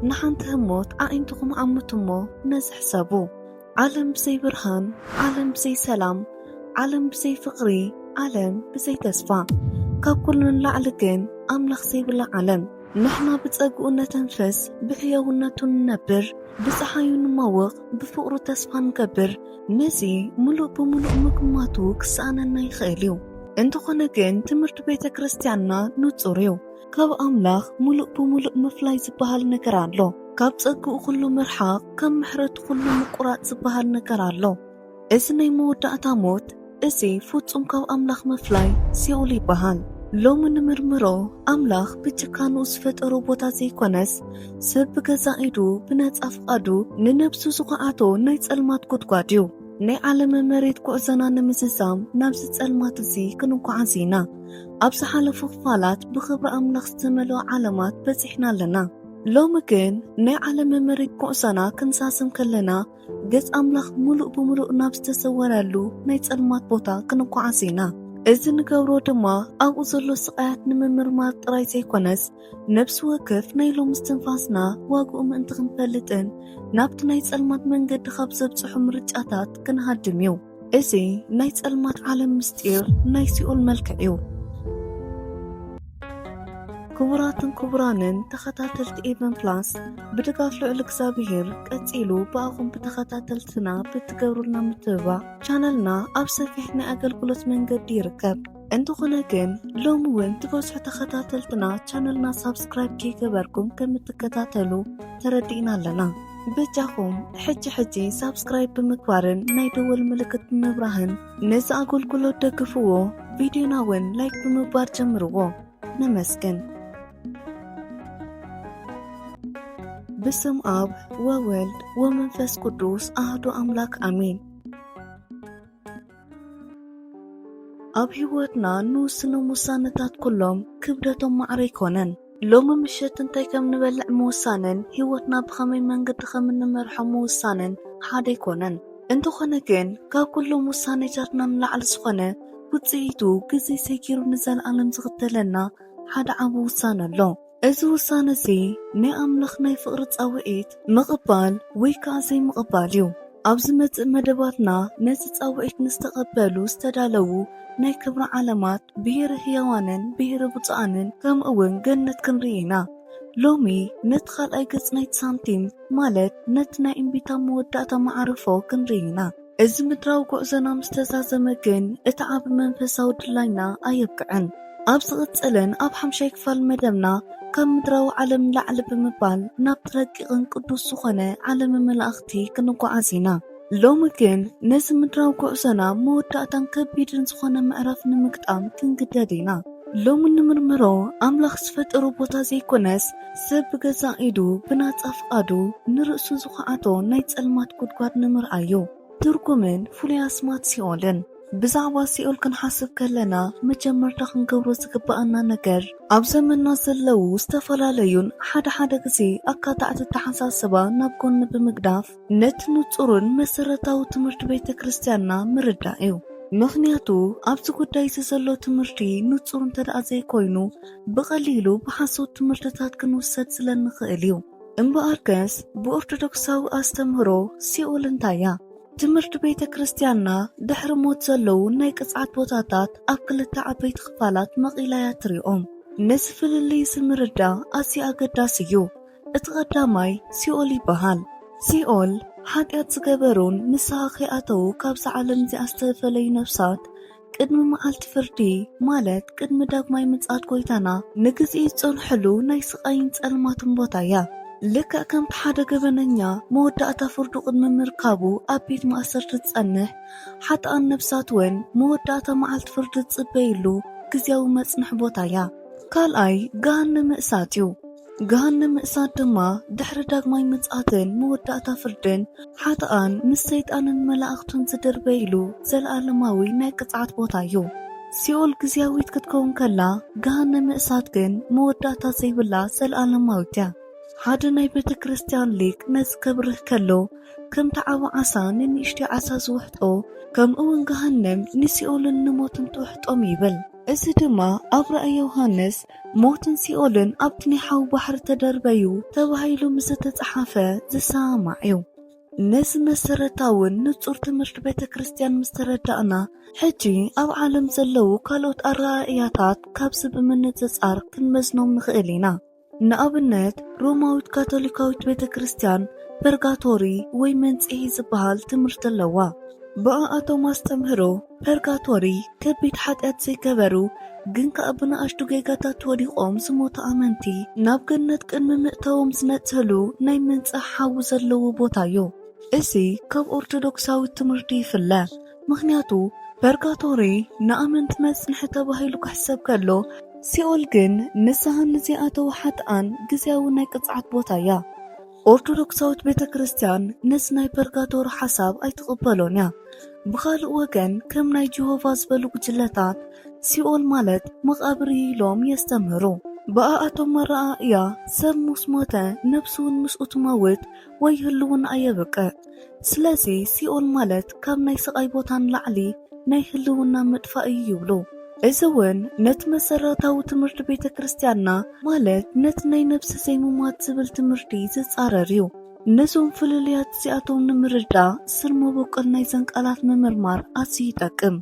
ንሓንቲ ህሞት ኣዒንትኹም ዓምቱ እሞ ነዚ ሕሰቡ። ዓለም ብዘይ ብርሃን፣ ዓለም ብዘይ ሰላም፣ ዓለም ብዘይ ፍቕሪ፣ ዓለም ብዘይ ተስፋ። ካብ ኩሉ ንላዕሊ ግን ኣምላኽ ዘይብላ ዓለም። ንሕና ብጸግኡ ነተንፍስ፣ ብሕያውነቱ ንነብር፣ ብጸሓዩ ንማወቕ፣ ብፍቕሩ ተስፋ ንገብር። ነዚ ምሉእ ብምሉእ ምግማቱ ክሰኣነና ይኽእል እዩ። እንተኾነ ግን ትምህርቲ ቤተ ክርስቲያንና ንጹር እዩ። ካብ ኣምላኽ ምሉእ ብምሉእ ምፍላይ ዝበሃል ነገር ኣሎ። ካብ ጸግኡ ኩሉ ምርሓቕ፣ ካብ ምሕረቱ ኩሉ ምቁራጽ ዝበሃል ነገር ኣሎ። እዚ ናይ መወዳእታ ሞት፣ እዚ ፍጹም ካብ ኣምላኽ ምፍላይ ሲኦል ይበሃል። ሎሚ ንምርምሮ ኣምላኽ ብጭካኑ ዝፈጠሮ ቦታ ዘይኮነስ፣ ሰብ ብገዛ ኢዱ ብነጻ ፍቓዱ ንነብሱ ዝኹዓቶ ናይ ጸልማት ጉድጓድ እዩ። ናይ ዓለመ መሬት ጉዕዞና ንምዝዛም ናብዚ ጸልማት እዚ ክንጓዓዝ ኢና። ኣብ ዝሓለፉ ክፋላት ብኽብሪ ኣምላኽ ዝተመልኦ ዓለማት በጺሕና ኣለና። ሎሚ ግን ናይ ዓለመ መሬት ጉዕዞና ክንዛዝም ከለና፣ ገጽ ኣምላኽ ምሉእ ብምሉእ ናብ ዝተሰወረሉ ናይ ጸልማት ቦታ ክንጓዓዝ ኢና። እዚ ንገብሮ ድማ ኣብኡ ዘሎ ስቓያት ንምምርማር ጥራይ ዘይኮነስ፣ ነብሲ ወከፍ ናይ ሎሚ እስትንፋስና ዋግኡ ምእንቲ ክንፈልጥን ናብቲ ናይ ጸልማት መንገዲ ካብ ዘብጽሑ ምርጫታት ክንሃድም እዩ። እዚ ናይ ጸልማት ዓለም ምስጢር ናይ ሲኦል መልክዕ እዩ። ክቡራትን ክቡራንን ተኸታተልቲ ኤቨን ፕላስ፣ ብድጋፍ ልዑል እግዚኣብሄር ቀጺሉ ብኣኹም ብተኸታተልትና ብትገብሩልና ምትብባዕ ቻነልና ኣብ ሰፊሕ ናይ ኣገልግሎት መንገዲ ይርከብ። እንተኾነ ግን ሎሚ እውን ትበዝሑ ተኸታተልትና ቻነልና ሳብስክራይብ ከይገበርኩም ከም እትከታተሉ ተረዲእና ኣለና። በጃኹም ሕጂ ሕጂ ሳብስክራይብ ብምግባርን ናይ ደወል ምልክት ብምብራህን ነዚ ኣገልግሎት ደግፍዎ። ቪድዮና እውን ላይክ ብምግባር ጀምርዎ። ነመስግን። ብስም ኣብ ወወልድ ወመንፈስ ቅዱስ ኣህዱ ኣምላክ ኣሜን። ኣብ ህይወትና ንውስኖም ውሳነታት ኩሎም ክብደቶም ማዕረ ኣይኮነን። ሎሚ ምሸት እንታይ ከም ንበልዕ ምውሳንን ህይወትና ብኸመይ መንገዲ ከም እንመርሖ ምውሳንን ሓደ ኣይኮነን። እንተኾነ ግን ካብ ኩሎም ውሳኔታትና ንላዕሊ ዝኾነ ውጽኢቱ ግዜ ሰጊሩ ንዘለኣለም ዝኽተለና ሓደ ዓቢ ውሳነ ኣሎ። እዚ ውሳነ እዚ ናይ ኣምላኽ ናይ ፍቕሪ ጻውዒት ምቕባል ወይ ከኣ ዘይምቕባል እዩ። ኣብ ዝመጽእ መደባትና ነዚ ጻውዒት ንዝተቐበሉ ዝተዳለዉ ናይ ክብሪ ዓለማት፣ ብሄረ ህያዋንን ብሄረ ብፁዓንን ከምኡ እውን ገነት ክንርኢ ኢና። ሎሚ ነቲ ካልኣይ ገጽ ናይቲ ሳንቲም ማለት ነቲ ናይ እምቢታ መወዳእታ መዓርፎ ክንርኢ ኢና። እዚ ምድራዊ ጉዕዞና ምስ ተዛዘመ ግን እቲ ዓቢ መንፈሳዊ ድላይና ኣየብቅዕን። ኣብ ዝቕጽልን ኣብ ሓምሻይ ክፋል መደብና ካብ ምድራዊ ዓለም ንላዕሊ ብምባል ናብቲ ረቂቕን ቅዱስ ዝኾነ ዓለመ መላእኽቲ ክንጓዓዝ ኢና። ሎሚ ግን ነዚ ምድራዊ ጉዕዞና መወዳእታን ከቢድን ዝኾነ ምዕራፍ ንምግጣም ክንግደድ ኢና። ሎሚ ንምርምሮ ኣምላኽ ዝፈጠሮ ቦታ ዘይኮነስ ሰብ ብገዛእ ኢዱ ብናጻ ፍቓዱ ንርእሱ ዝኹዓቶ ናይ ጸልማት ጉድጓድ ንምርኣዩ። ትርጉምን ፍሉይ ኣስማት ሲኦልን። ብዛዕባ ሲኦል ክንሓስብ ከለና መጀመርታ ክንገብሮ ዝግብኣና ነገር ኣብ ዘመንና ዘለዉ ዝተፈላለዩን ሓደ ሓደ ግዜ ኣካታዕቲ ኣተሓሳስባ ናብ ጎኒ ብምግዳፍ ነቲ ንጹርን መሰረታዊ ትምህርቲ ቤተ ክርስቲያንና ምርዳእ እዩ። ምኽንያቱ ኣብዚ ጉዳይ እዚ ዘሎ ትምህርቲ ንጹር እንተ ደኣ ዘይኮይኑ ብቐሊሉ ብሓሶት ትምህርትታት ክንውሰድ ስለ እንኽእል እዩ። እምበኣርከስ ብኦርቶዶክሳዊ ኣስተምህሮ ሲኦል እንታይ እያ? ትምህርቲ ቤተ ክርስቲያንና ድሕሪ ሞት ዘለዉ ናይ ቅጽዓት ቦታታት ኣብ ክልተ ዓበይቲ ክፋላት መቒላ እያ ትሪኦም። ነዚ ፍልልይ እዚ ምርዳእ ኣዝዩ ኣገዳሲ እዩ። እቲ ቀዳማይ ሲኦል ይበሃል። ሲኦል ሓጢኣት ዝገበሩን ንስሓ ከይኣተዉ ካብዛ ዓለም እዚኣ ዝተፈለዩ ነፍሳት ቅድሚ መዓልቲ ፍርዲ ማለት ቅድሚ ዳግማይ ምጽኣት ጎይታና ንግዜኡ ዝጸንሐሉ ናይ ስቓይን ጸልማትን ቦታ እያ። ልክዕ ከምቲ ሓደ ገበነኛ መወዳእታ ፍርዱ ቅድሚ ምርካቡ ኣብ ቤት ማእሰርቲ ዝጸንሕ፣ ሓጥኣን ነፍሳት እውን መወዳእታ መዓልቲ ፍርዲ ዝጽበይሉ ግዜያዊ መጽንሒ ቦታ እያ። ካልኣይ ገሃነመ እሳት እዩ። ገሃነመ እሳት ድማ ድሕሪ ዳግማይ ምጽኣትን መወዳእታ ፍርድን ሓጥኣን ምስ ሰይጣንን መላእኽቱን ዝድርበይሉ ዘለኣለማዊ ናይ ቅጽዓት ቦታ እዩ። ሲኦል ግዜያዊት ክትከውን ከላ፣ ገሃነመ እሳት ግን መወዳእታ ዘይብላ ዘለኣለማዊት እያ። ሓደ ናይ ቤተ ክርስቲያን ሊቅ ነዚ ከብርህ ከሎ፣ ከምቲ ዓቢ ዓሳ ንንእሽተይ ዓሳ ዝውሕጦ፣ ከምኡ እውን ገሃነም ንሲኦልን ንሞትን ትውሕጦም ይብል። እዚ ድማ ኣብ ራእይ ዮሃንስ ሞትን ሲኦልን ኣብቲ ናይ ሓዊ ባሕሪ ተደርበዩ ተባሂሉ ምስ ዝተጻሓፈ ዝሰማማዕ እዩ። ነዚ መሰረታውን ንጹር ትምህርቲ ቤተ ክርስቲያን ምስ ተረዳእና፣ ሕጂ ኣብ ዓለም ዘለዉ ካልኦት ኣረኣእያታት ካብዚ ብምንጽጻር ክንመዝኖም ንኽእል ኢና። ንኣብነት፣ ሮማዊት ካቶሊካዊት ቤተ ክርስቲያን ፐርጋቶሪ ወይ መንጽሂ ዝበሃል ትምህርቲ ኣለዋ። ብኣኣቶም ኣስተምህሮ፣ ፐርጋቶሪ ከቢድ ሓጢኣት ዘይገበሩ ግን ከኣ ብንኣሽቱ ጌጋታት ወዲቖም ዝሞቱ ኣመንቲ ናብ ገነት ቅድሚ ምእታዎም ዝነጽህሉ ናይ ምንጻህ ሓዊ ዘለዎ ቦታ እዩ። እዚ ካብ ኦርቶዶክሳዊት ትምህርቲ ይፍለ። ምኽንያቱ ፐርጋቶሪ ንኣመንቲ መጽንሒ ተባሂሉ ክሕሰብ ከሎ፣ ሲኦል ግን ንስሃ ንዘይኣተዉ ሓጥኣን ግዝያዊ ናይ ቅጽዓት ቦታ እያ። ኦርቶዶክሳዊት ቤተ ክርስቲያን ነዚ ናይ ፐርጋቶሪ ሓሳብ ኣይትቕበሎን እያ። ብኻልእ ወገን፣ ከም ናይ ጂሆቫ ዝበሉ ጉጅለታት፣ ሲኦል ማለት መቓብር እዩ ኢሎም የስተምህሩ። ብኣኣቶም ኣረኣእያ፣ ሰብ ምስ ሞተ፣ ነብሱ እውን ምስኡ ትመውት ወይ ህልውና ኣየብቅዕ። ስለዚ፣ ሲኦል ማለት ካብ ናይ ስቓይ ቦታ ንላዕሊ ናይ ህልውና ምጥፋእ እዩ ይብሉ። እዚ እውን ነቲ መሰረታዊ ትምህርቲ ቤተ ክርስቲያንና፣ ማለት ነቲ ናይ ነብሲ ዘይምሟት ዝብል ትምህርቲ ዝጻረር እዩ። ነዞም ፍልልያት እዚኣቶም ንምርዳእ ስር መበቆል ናይዘን ቃላት ምምርማር ኣዝዩ ይጠቅም።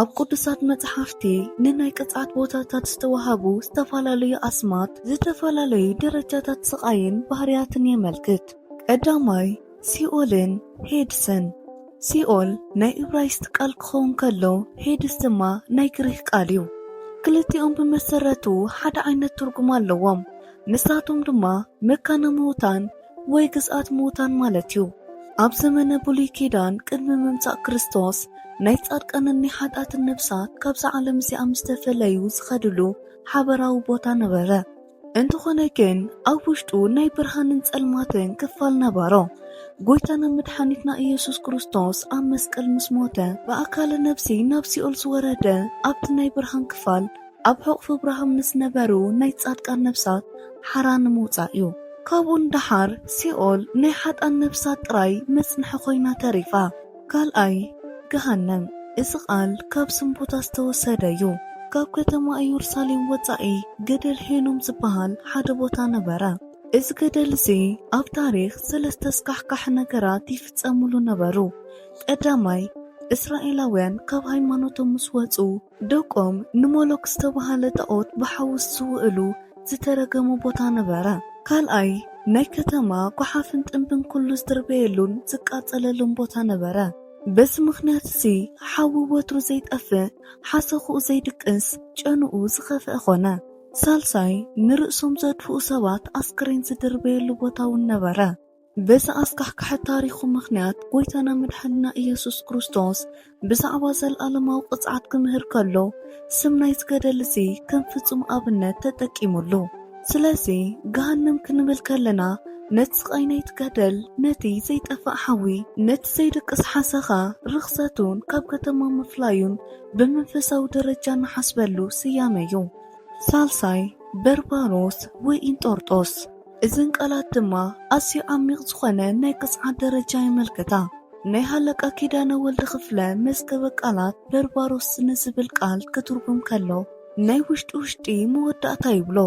ኣብ ቅዱሳት መጽሓፍቲ ንናይ ቅጽዓት ቦታታት ዝተዋህቡ ዝተፈላለዩ ኣስማት፣ ዝተፈላለዩ ደረጃታት ስቓይን ባህርያትን የመልክት። ቀዳማይ፣ ሲኦልን ሄድስን። ሲኦል ናይ እብራይስጥ ቃል ክኸውን ከሎ፣ ሄድስ ድማ ናይ ግሪክ ቃል እዩ። ክልቲኦም ብመሰረቱ ሓደ ዓይነት ትርጉም ኣለዎም። ንሳቶም ድማ መካነ ምዉታን ወይ ግዝኣት ምዉታን ማለት እዩ። ኣብ ዘመነ ብሉይ ኪዳን ቅድሚ ምምጻእ ክርስቶስ፣ ናይ ጻድቃንን ናይ ሓጥኣትን ነብሳት ካብዛ ዓለም እዚኣ ምስ ተፈለዩ ዝኸድሉ ሓበራዊ ቦታ ነበረ። እንተኾነ ግን፣ ኣብ ውሽጡ ናይ ብርሃንን ጸልማትን ክፋል ነበሮ። ጎይታና መድሓኒትና ኢየሱስ ክርስቶስ ኣብ መስቀል ምስ ሞተ፣ ብኣካለ ነብሲ ናብ ሲኦል ዝወረደ፣ ኣብቲ ናይ ብርሃን ክፋል፣ ኣብ ሕቑፍ እብራሃም ንዝነበሩ ናይ ጻድቃን ነብሳት ሓራ ንምውጻእ እዩ። ካብኡ ንደሓር፣ ሲኦል ናይ ሓጥኣን ነብሳት ጥራይ መጽንሒ ኮይና ተሪፋ። ካልኣይ፣ ገሃነም። እዚ ቃል ካብ ስም ቦታ ዝተወሰደ እዩ። ካብ ከተማ ኢየሩሳሌም ወጻኢ ገደል ሄኖም ዝበሃል ሓደ ቦታ ነበረ። እዚ ገደል እዚ ኣብ ታሪኽ ሰለስተ ኣስካሕካሒ ነገራት ይፍጸሙሉ ነበሩ። ቀዳማይ፣ እስራኤላውያን ካብ ሃይማኖቶም ምስ ወጹ፣ ደቆም ንሞሎክ ዝተባህለ ጣኦት ብሓዊ ዝስውእሉ ዝተረገመ ቦታ ነበረ። ካልኣይ፣ ናይ ከተማ ጓሓፍን ጥንብን ኩሉ ዝድርበየሉን ዝቃጸለሉን ቦታ ነበረ። በዚ ምኽንያት እዚ፣ ሓዊ ወትሩ ዘይጠፍእ፣ ሓሰኽኡ ዘይድቅስ፣ ጨንኡ ዝኸፍአ ኾነ። ሳልሳይ፣ ንርእሶም ዘድፍኡ ሰባት ኣስክሬን ዝድርበየሉ ቦታ እውን ነበረ። በዚ ኣስካሕካሒ ታሪኹ ምኽንያት፣ ጎይታና መድሓኒና ኢየሱስ ክርስቶስ ብዛዕባ ዘለኣለማዊ ቅጽዓት ክምህር ከሎ፣ ስም ናይዚ ገደል እዚ ከም ፍጹም ኣብነት ተጠቂሙሉ። ስለዚ፣ ገሃነም ክንብል ከለና፣ ነቲ ስቓይ ናይቲ ገደል፣ ነቲ ዘይጠፍእ ሓዊ፣ ነቲ ዘይድቅስ ሓሰኻ፣ ርኽሰቱን ካብ ከተማ ምፍላዩን ብመንፈሳዊ ደረጃ ንሓስበሉ ስያመ እዩ። ሳልሳይ፣ በርባሮስ ወይ ኢንጦርጦስ። እዘን ቃላት ድማ ኣዝዩ ዓሚቕ ዝኾነ ናይ ቅጽዓት ደረጃ የመልክታ። ናይ ሃለቃ ኪዳነ ወልደ ክፍለ መዝገበ ቃላት በርባሮስ ንዝብል ቃል ክትርጉም ከሎ፣ ናይ ውሽጢ ውሽጢ መወዳእታ ይብሎ።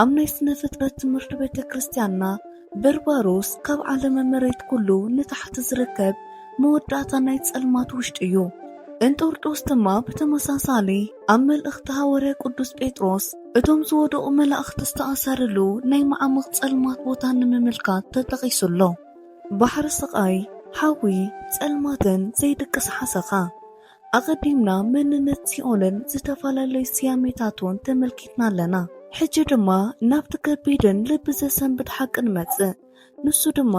ኣብ ናይ ስነ ፍጥረት ትምህርቲ ቤተ ክርስቲያንና፣ በርባሮስ ካብ ዓለመ መሬት ኩሉ ንታሕቲ ዝርከብ መወዳእታ ናይ ጸልማት ውሽጢ እዩ። እንጦርጦስ ድማ ብተመሳሳሊ ኣብ መልእኽቲ ሃዋርያ ቅዱስ ጴጥሮስ፣ እቶም ዝወደቑ መላእኽቲ ዝተኣሰርሉ ናይ መዓሙቕ ጸልማት ቦታ ንምምልካት ተጠቒሱ ኣሎ። ባሕሪ ስቓይ፣ ሓዊ፣ ጸልማትን ዘይድቅስ ሓሰኻ። ኣቐዲምና መንነት ሲኦልን ዝተፈላለዩ ስያሜታቱን ተመልኪትና ኣለና። ሕጂ ድማ ናብቲ ከቢድን ልቢ ዘሰንብድ ሓቂ ንመጽእ። ንሱ ድማ፣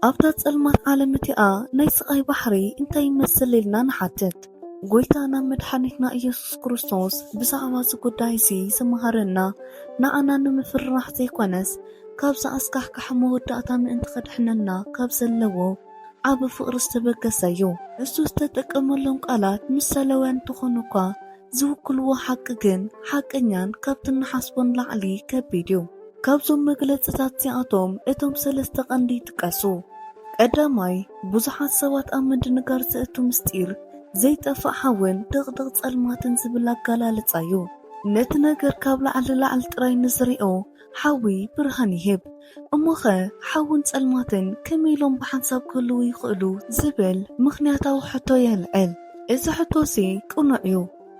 ኣብታ ጸልማት ዓለም እቲኣ ናይ ስቓይ ባሕሪ እንታይ ይመስል ኢልና ንሓትት። ጎይታና መድሓኒትና ኢየሱስ ክርስቶስ ብዛዕባ እዚ ጉዳይ እዚ ዝመሃረና፣ ንዓና ንምፍርራሕ ዘይኮነስ፣ ካብዛ ኣስካሕካሒ መወዳእታ ምእንቲ ከድሕነና ካብ ዘለዎ ዓቢ ፍቕሪ ዝተበገሰ እዩ። ንሱ ዝተጠቀመሎም ቃላት ምሳሌውያን እንተኾኑ እኳ፣ ዝውክልዎ ሓቂ ግን ሓቀኛን ካብቲ እንሓስቦ ንላዕሊ ከቢድ እዩ። ካብዞም መግለጽታት እዚኣቶም እቶም ሰለስተ ቀንዲ ይጥቀሱ። ቀዳማይ፣ ብዙሓት ሰባት ኣብ ምድንጋር ዘእቱ ምስጢር ዘይጠፍእ ሓውን ድቕድቕ ጸልማትን ዝብል ኣገላልጻ እዩ። ነቲ ነገር ካብ ላዕሊ ላዕሊ ጥራይ ንዝሪኦ ሓዊ ብርሃን ይህብ። እሞኸ ሓውን ጸልማትን ከመይ ኢሎም ብሓንሳብ ክህልዉ ይኽእሉ ዝብል ምኽንያታዊ ሕቶ የልዕል። እዚ ሕቶሲ ቅኑዕ እዩ።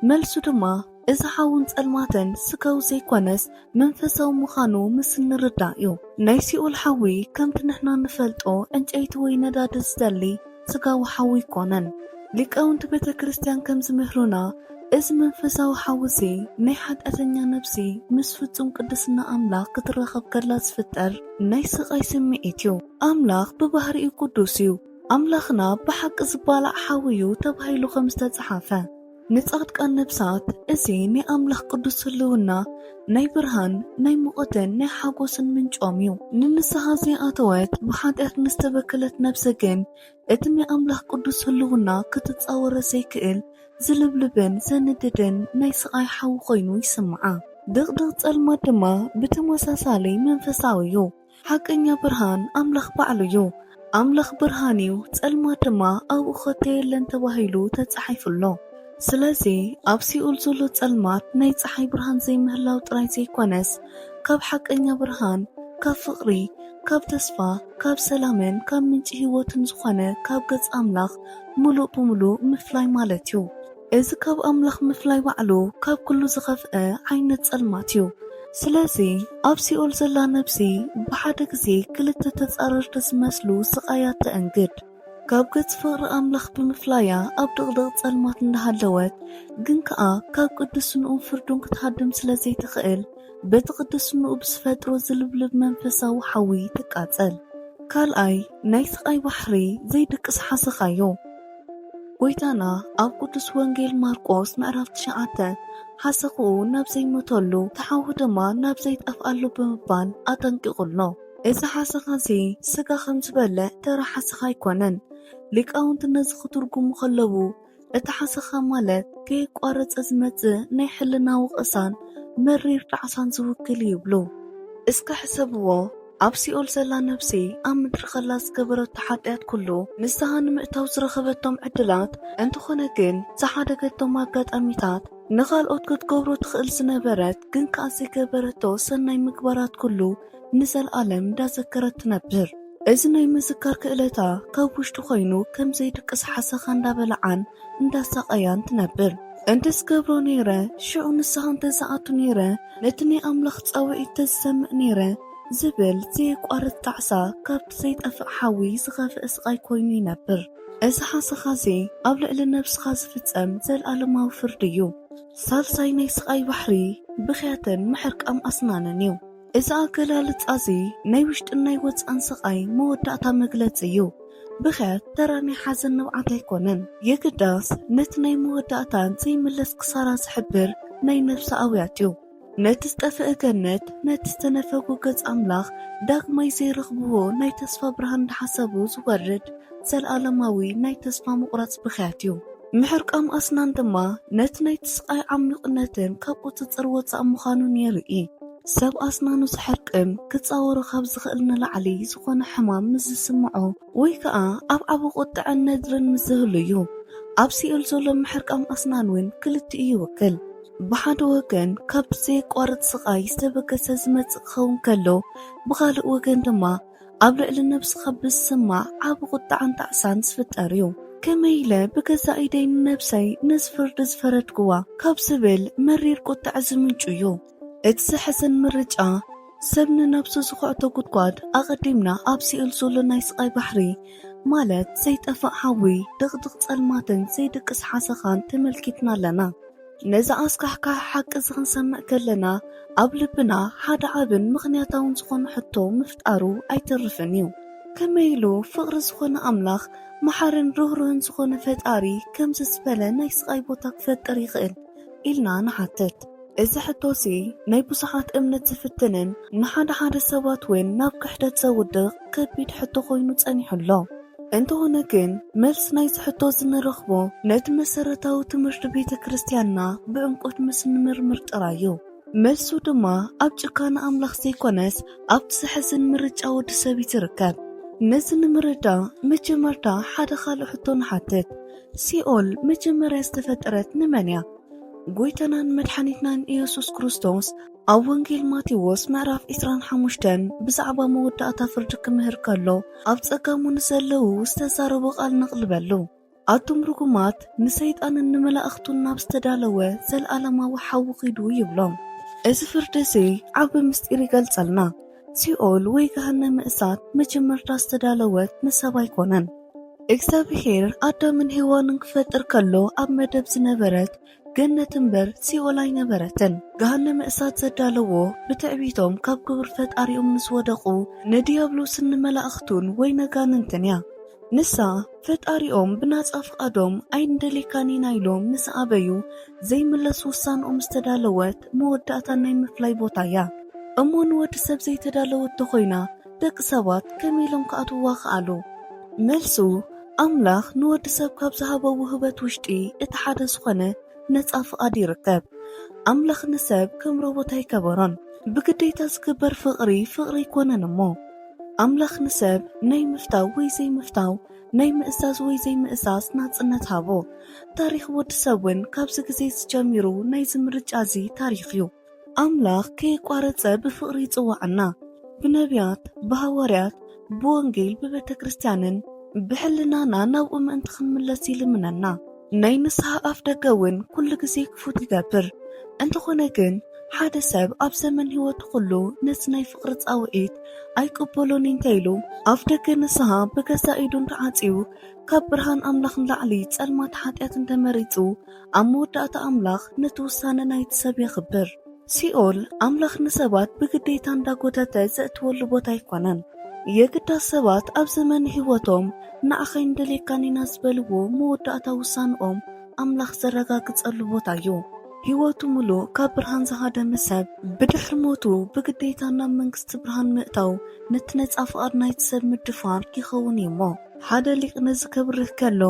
መልሱ ድማ እዚ ሓውን ጸልማትን ስጋዊ ዘይኮነስ መንፈሳዊ ምዃኑ ምስ እንርዳእ እዩ። ናይ ሲኦል ሓዊ ከምቲ ንሕና ንፈልጦ ዕንጨይቲ ወይ ነዳዲ ዝደሊ ስጋዊ ሓዊ ኣይኮነን። ሊቃውንቲ ቤተ ክርስቲያን ከም ዝምህሩና፣ እዚ መንፈሳዊ ሓዊ እዚ ናይ ሓጢኣተኛ ነብሲ ምስ ፍጹም ቅድስና ኣምላኽ ክትራኸብ ከላ ዝፍጠር ናይ ስቓይ ስምዒት እዩ። ኣምላኽ ብባህሪኡ ቅዱስ እዩ። ኣምላኽና ብሓቂ ዝባላዕ ሓዊ እዩ ተባሂሉ ከም ዝተጻሓፈ፣ ንጻድቃን ነብሳት እዚ ናይ ኣምላኽ ቅዱስ ህልውና ናይ ብርሃን፣ ናይ ሙቐትን ናይ ሓጎስን ምንጮም እዩ። ንንስሓ ዘይኣተወት ብሓጢኣት ንዝተበከለት ነብሲ ግን እቲ ናይ ኣምላኽ ቅዱስ ህልውና ክትጻወሮ ዘይክእል ዝልብልብን ዘንድድን ናይ ስቓይ ሓዊ ኮይኑ ይስምዓ። ድቕድቕ ጸልማት ድማ ብተመሳሳሊ መንፈሳዊ እዩ። ሓቀኛ ብርሃን ኣምላኽ ባዕሉ እዩ። ኣምላኽ ብርሃን እዩ፣ ጸልማት ድማ ኣብኡ ከቶ የለን ተባሂሉ ተጻሒፉ ኣሎ። ስለዚ ኣብ ሲኦል ዘሎ ጸልማት ናይ ጸሓይ ብርሃን ዘይምህላው ጥራይ ዘይኮነስ፣ ካብ ሓቀኛ ብርሃን፣ ካብ ፍቕሪ፣ ካብ ተስፋ፣ ካብ ሰላምን ካብ ምንጪ ህይወትን ዝኾነ ካብ ገጽ ኣምላኽ ምሉእ ብምሉእ ምፍላይ ማለት እዩ። እዚ ካብ ኣምላኽ ምፍላይ ባዕሉ ካብ ኩሉ ዝኸፍአ ዓይነት ጸልማት እዩ። ስለዚ ኣብ ሲኦል ዘላ ነብሲ ብሓደ ግዜ ክልተ ተጻረርቲ ዝመስሉ ስቓያት ተእንግድ። ካብ ገጽ ፍቕሪ ኣምላኽ ብምፍላያ ኣብ ድቕድቕ ጸልማት እንዳሃለወት፣ ግን ከኣ ካብ ቅዱስንኡን ፍርዱን ክትሃድም ስለ ዘይትኽእል፣ በቲ ቅዱስንኡ ብዝፈጥሮ ዝልብልብ መንፈሳዊ ሓዊ ትቃጸል። ካልኣይ፣ ናይ ስቓይ ባሕሪ ዘይድቅስ ሓሰኻዮ። ጎይታና ኣብ ቅዱስ ወንጌል ማርቆስ ምዕራፍ ትሽዓተ፣ ሓሰኽኡ ናብ ዘይሞተሉ፣ እቲ ሓዊ ድማ ናብ ዘይጠፍኣሉ ብምባል ኣጠንቂቑ ኣሎ። እዚ ሓሰኻ እዚ ስጋ ከም ዝበልዕ ተራ ሓሰኻ ኣይኮነን። ሊቃውንቲ ነዚ ክትርጉሙ ከለዉ፣ እቲ ሓሰኻ ማለት ከየቋረጸ ዝመጽእ ናይ ሕልና ወቐሳን መሪር ጣዕሳን ዝውክል እዩ ይብሉ። እስከ ሕሰብዎ፣ ኣብ ሲኦል ዘላ ነብሲ ኣብ ምድሪ ከላ ዝገበረቶ ሓጢኣት ኩሉ ንስሃ ንምእታው ዝረኸበቶም ዕድላት፣ እንተኾነ ግን ዝሓደገቶም ኣጋጣሚታት፣ ንኻልኦት ክትገብሮ ትኽእል ዝነበረት ግን ከኣ ዘይገበረቶ ሰናይ ምግባራት ኩሉ ንዘለኣለም እንዳዘከረት ትነብር። እዚ ናይ ምዝካር ክእለታ ካብ ውሽጢ ኮይኑ ከም ዘይድቅስ ሓሰኻ እንዳበልዓን እንዳሳቐያን ትነብር። እንተዝገብሮ ነይረ፣ ሽዑ ንስኻ እንተዝኣቱ ነይረ፣ ነቲ ናይ ኣምላኽ ጻውዒት ተዝሰምዕ ነይረ ዝብል ዘየቋርጽ ጣዕሳ ካብቲ ዘይጠፍእ ሓዊ ዝኸፍአ ስቓይ ኮይኑ ይነብር። እዚ ሓሰኻ እዚ ኣብ ልዕሊ ነብስኻ ዝፍጸም ዘልኣለማዊ ፍርዲ እዩ። ሳልሳይ ናይ ስቓይ ባሕሪ ብኽያትን ምሕርቃም ኣስናንን እዩ። እዚ ኣገላልጻ እዚ ናይ ውሽጥን ናይ ወጻእን ስቓይ መወዳእታ መግለጺ እዩ። ብኽያት ተራ ናይ ሓዘን ንብዓት ኣይኮነን። የግዳስ ነቲ ናይ መወዳእታን ዘይምለስ ክሳራ ዝሕብር ናይ ነፍሲ ኣውያት እዩ። ነቲ ዝጠፍአ ገነት፣ ነቲ ዝተነፈጎ ገጽ ኣምላኽ ዳግማይ ዘይረኽብዎ ናይ ተስፋ ብርሃን እንዳሓሰቡ ዝወርድ ዘልኣለማዊ ናይ ተስፋ ምቑራጽ ብኽያት እዩ። ምሕርቃም ኣስናን ድማ ነቲ ናይቲ ስቓይ ዓሚቕነትን ካብ ቁጽጽር ወጻእ ምዃኑን የርኢ። ሰብ ኣስናኑ ዝሕርቅም ክጻወሮ ካብ ዝኽእል ንላዕሊ ዝኾነ ሕማም ምስ ዝስምዖ ወይ ከኣ ኣብ ዓቢ ቁጥዐን ነድርን ምስ ዝህሉ እዩ። ኣብ ሲኦል ዘሎ ምሕርቃም ኣስናን እውን ክልቲኡ ይውክል። ብሓደ ወገን ካብ ዘየቋርጽ ስቓይ ዝተበገሰ ዝመጽእ ክኸውን ከሎ፣ ብኻልእ ወገን ድማ ኣብ ልዕሊ ነብስኻ ብዝስማዕ ዓቢ ቁጥዓን ጣዕሳን ዝፍጠር እዩ። ከመይ ኢለ ብገዛእ ኢደይ ንነብሰይ ነዚ ፍርዲ ዝፈረድክዋ ካብ ዝብል መሪር ቁጥዐ ዝምንጩ እዩ። እቲ ዘሕዝን ምርጫ፣ ሰብ ንነብሱ ዝኹዕቶ ጉድጓድ ኣቐዲምና ኣብ ሲኦል ዘሎ ናይ ስቓይ ባሕሪ፣ ማለት ዘይጠፍእ ሓዊ፣ ድቕድቕ ጸልማትን ዘይድቅስ ሓሰኻን ተመልኪትና ኣለና። ነዚ ኣስካሕካሒ ሓቂ እዚ ክንሰምዕ ከለና፣ ኣብ ልብና ሓደ ዓብን ምኽንያታውን ዝኾነ ሕቶ ምፍጣሩ ኣይተርፍን እዩ። ከመይ ኢሉ ፍቕሪ ዝኾነ ኣምላኽ፣ መሓርን ርህሩህን ዝኾነ ፈጣሪ ከምዚ ዝበለ ናይ ስቓይ ቦታ ክፈጥር ይኽእል? ኢልና ንሓትት። እዚ ሕቶሲ ናይ ብዙሓት እምነት ዝፍትንን ንሓደ ሓደ ሰባት እውን ናብ ክሕደት ዘውድቕ ከቢድ ሕቶ ኮይኑ ጸኒሑ ኣሎ። እንተኾነ ግን፣ መልሲ ናይዚ ሕቶ እዚ ንረኽቦ ነቲ መሰረታዊ ትምህርቲ ቤተ ክርስቲያንና ብዕምቆት ምስ ንምርምር ጥራይ እዩ። መልሱ ድማ ኣብ ጭካነ ኣምላኽ ዘይኮነስ፣ ኣብቲ ዘሕዝን ምርጫ ወዲ ሰብ እዩ ዝርከብ። ነዚ ንምርዳእ መጀመርታ ሓደ ካልእ ሕቶ ንሓትት። ሲኦል መጀመርያ ዝተፈጠረት ንመን እያ? ጎይታናን መድሓኒትናን ኢየሱስ ክርስቶስ ኣብ ወንጌል ማቴዎስ ምዕራፍ ዕስራን ሓሙሽተን ብዛዕባ መወዳእታ ፍርዲ ክምህር ከሎ፣ ኣብ ጸጋሙ ንዘለዉ ዝተዛረቦ ቃል ነቕልበሉ። ኣቱም ርጉማት፣ ንሰይጣንን ንመላእኽቱን ናብ ዝተዳለወ ዘለኣለማዊ ሓዊ ኺዱ ይብሎም። እዚ ፍርዲ እዚ ዓቢ ምስጢር ይገልጸልና። ሲኦል ወይ ገሃነመ እሳት መጀመርታ ዝተዳለወት ንሰብ ኣይኮነን። እግዚኣብሔር ኣዳምን ሄዋንን ክፈጥር ከሎ ኣብ መደብ ዝነበረት ገነት እምበር ሲኦል ኣይነበረትን። ገሃነመ እሳት ዘዳለዎ ብትዕቢቶም ካብ ክብሪ ፈጣሪኦም ምስ ወደቑ ንድያብሎስን ንመላእኽቱን ወይ ነጋንንትን እያ። ንሳ ፈጣሪኦም ብናጻ ፍቓዶም ኣይንደልየካን ኢና ኢሎም ምስ ኣበዩ ዘይምለስ ውሳንኦም ዝተዳለወት መወዳእታ ናይ ምፍላይ ቦታ እያ። እሞ ንወዲ ሰብ ዘይተዳለወት ተኾይና ደቂ ሰባት ከመይ ኢሎም ክኣትውዋ ክኣሉ? መልሱ፣ ኣምላኽ ንወዲ ሰብ ካብ ዝሃቦ ውህበት ውሽጢ እቲ ሓደ ዝኾነ ነጻ ፍቓድ ይርከብ። ኣምላኽ ንሰብ ከም ሮቦት ኣይከበሮን። ብግዴታ ዝግበር ፍቕሪ ፍቕሪ ኣይኮነን እሞ። ኣምላኽ ንሰብ ናይ ምፍታው ወይ ዘይምፍታው፣ ናይ ምእዛዝ ወይ ዘይምእዛዝ ናጽነት ሃቦ። ታሪኽ ወዲ ሰብ እውን ካብዚ ግዜ እዚ ጀሚሩ ናይዚ ምርጫ እዚ ታሪኽ እዩ። ኣምላኽ ከየቋረጸ ብፍቕሪ ይጽውዓና። ብነቢያት፣ ብሃዋርያት፣ ብወንጌል፣ ብቤተ ክርስቲያንን ብሕልናና ናብኡ ምእንቲ ክንምለስ ይልምነና። ናይ ንስሓ ኣፍ ደገ እውን ኩሉ ግዜ ክፉት ይገብር። እንተኾነ ግን ሓደ ሰብ ኣብ ዘመን ህይወቱ ኩሉ ነዚ ናይ ፍቕሪ ጻውዒት ኣይቅበሎን እንተ ኢሉ፣ ኣፍ ደገ ንስሓ ብገዛእ ኢዱ እንተዓጽዩ፣ ካብ ብርሃን ኣምላኽ ንላዕሊ ጸልማት ሓጢኣት እንተመሪጹ፣ ኣብ መወዳእታ ኣምላኽ ነቲ ውሳነ ናይቲ ሰብ የኽብር። ሲኦል ኣምላኽ ንሰባት ብግዴታ እንዳጎተተ ዘእትወሉ ቦታ ኣይኮነን። የግዳ ሰባት ኣብ ዘመን ህይወቶም ንዓኻ ኣይንደልየካን ኢና ዝበልዎ መወዳእታ ውሳንኦም ኣምላኽ ዘረጋግጸሉ ቦታ እዩ። ህይወቱ ምሉእ ካብ ብርሃን ዝሃደመ ሰብ ብድሕሪ ሞቱ ብግዴታ ናብ መንግስቲ ብርሃን ምእታው ነቲ ነጻ ፍቓድ ናይቲ ሰብ ምድፋር ይኸውን እዩ እሞ። ሓደ ሊቕ ነዚ ከብርህ ከሎ፣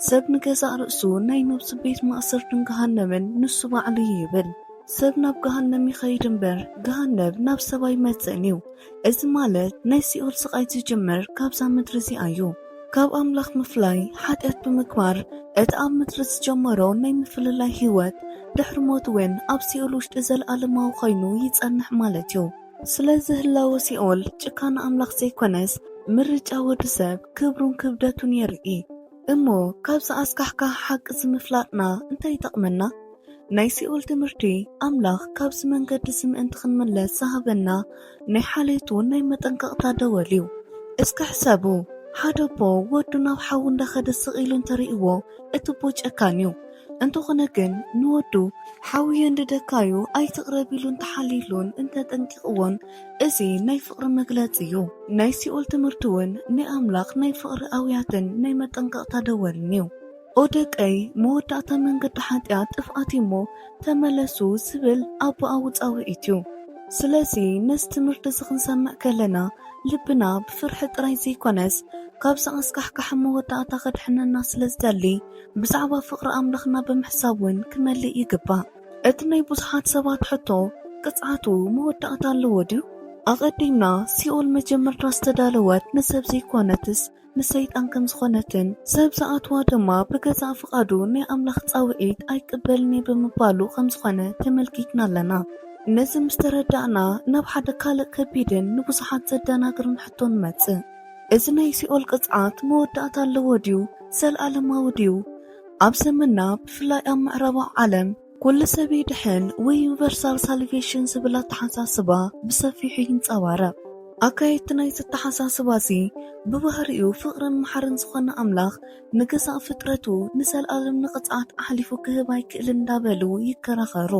ሰብ ንገዛእ ርእሱ ናይ ነብሱ ቤት ማእሰርትን ገሃነምን ንሱ ባዕሉ እዩ ይብል። ሰብ ናብ ገሃነም ይኸይድ እምበር፣ ገሃነም ናብ ሰብ ኣይመጽእን እዩ። እዚ ማለት ናይ ሲኦል ስቓይ ዝጅምር ካብዛ ምድሪ እዚኣ እዩ። ካብ ኣምላኽ ምፍላይ፣ ሓጢኣት ብምግባር፣ እቲ ኣብ ምድሪ ዝጀመሮ ናይ ምፍልላይ ህይወት፣ ድሕሪ ሞት እውን ኣብ ሲኦል ውሽጢ ዘለኣለማዊ ኮይኑ ይጸንሕ ማለት እዩ። ስለዚ ህላወ ሲኦል ጭካነ ኣምላኽ ዘይኮነስ፣ ምርጫ ወዲ ሰብ ክብሩን ክብደቱን የርኢ። እሞ ካብዚ ኣስካሕካሒ ሓቂ እዚ ምፍላጥና እንታይ ይጠቕመና? ናይ ሲኦል ትምህርቲ ኣምላኽ ካብዚ መንገዲ እዚ ምእንቲ ክንምለስ ዝሃበና ናይ ሓልዮቱ ናይ መጠንቀቕታ ደወል እዩ። እስኪ ሕሰቡ፣ ሓደ ኣቦ ወዱ ናብ ሓዊ እንዳኸደ ስቕ ኢሉ እንተርእይዎ፣ እቲ ኣቦ ጨካን እዩ። እንተኾነ ግን ንወዱ ሓዊ የንድደካ እዩ ኣይትቕረብ ኢሉ እንተሓልዩሉን እንተጠንቂቕዎን፣ እዚ ናይ ፍቕሪ መግለጺ እዩ። ናይ ሲኦል ትምህርቲ እውን ናይ ኣምላኽ ናይ ፍቕሪ ኣውያትን ናይ መጠንቀቕታ ደወልን እዩ። ኦ ደቀይ፣ መወዳእታ መንገዲ ሓጢኣት ጥፍኣት እዩ እሞ ተመለሱ ዝብል ኣቦኣዊ ጻውዒት እዩ። ስለዚ ነዚ ትምህርቲ እዚ ክንሰምዕ ከለና ልብና ብፍርሒ ጥራይ ዘይኮነስ ካብዚ ኣስካሕካሒ መወዳእታ ከድሕነና ስለ ዝደሊ ብዛዕባ ፍቕሪ ኣምላኽና ብምሕሳብ እውን ክመልእ ይግባእ። እቲ ናይ ብዙሓት ሰባት ሕቶ ቅጽዓቱ መወዳእታ ኣለዎ ድዩ? ኣቐዲምና ሲኦል መጀመርታ ዝተዳለወት ንሰብ ዘይኮነትስ ንሰይጣን ከም ዝኾነትን ሰብ ዝኣትዋ ድማ ብገዛእ ፍቓዱ ናይ ኣምላኽ ጻውዒት ኣይቅበልን እየ ብምባሉ ከም ዝኾነ ተመልኪትና ኣለና። ነዚ ምስ ተረዳእና ናብ ሓደ ካልእ ከቢድን ንብዙሓት ዘደናግርን ሕቶ ንመጽእ። እዚ ናይ ሲኦል ቅጽዓት መወዳእታ ኣለዎ ድዩ? ዘልኣለማዊ ድዩ? ኣብ ዘመንና ብፍላይ ኣብ ምዕራባዊ ዓለም ኩሉ ሰብ ይድሕን ወይ ዩኒቨርሳል ሳልቬሽን ዝብል ኣተሓሳስባ ብሰፊሑ ይንጸባረቕ። ኣካየድቲ ናይዚ ኣተሓሳስባ እዚ ብባህሪኡ ፍቕርን መሓርን ዝኾነ ኣምላኽ ንገዛእ ፍጥረቱ ንዘልኣለም ንቕጽዓት ኣሕሊፉ ክህብ ኣይክእልን እንዳበሉ ይከራኸሩ።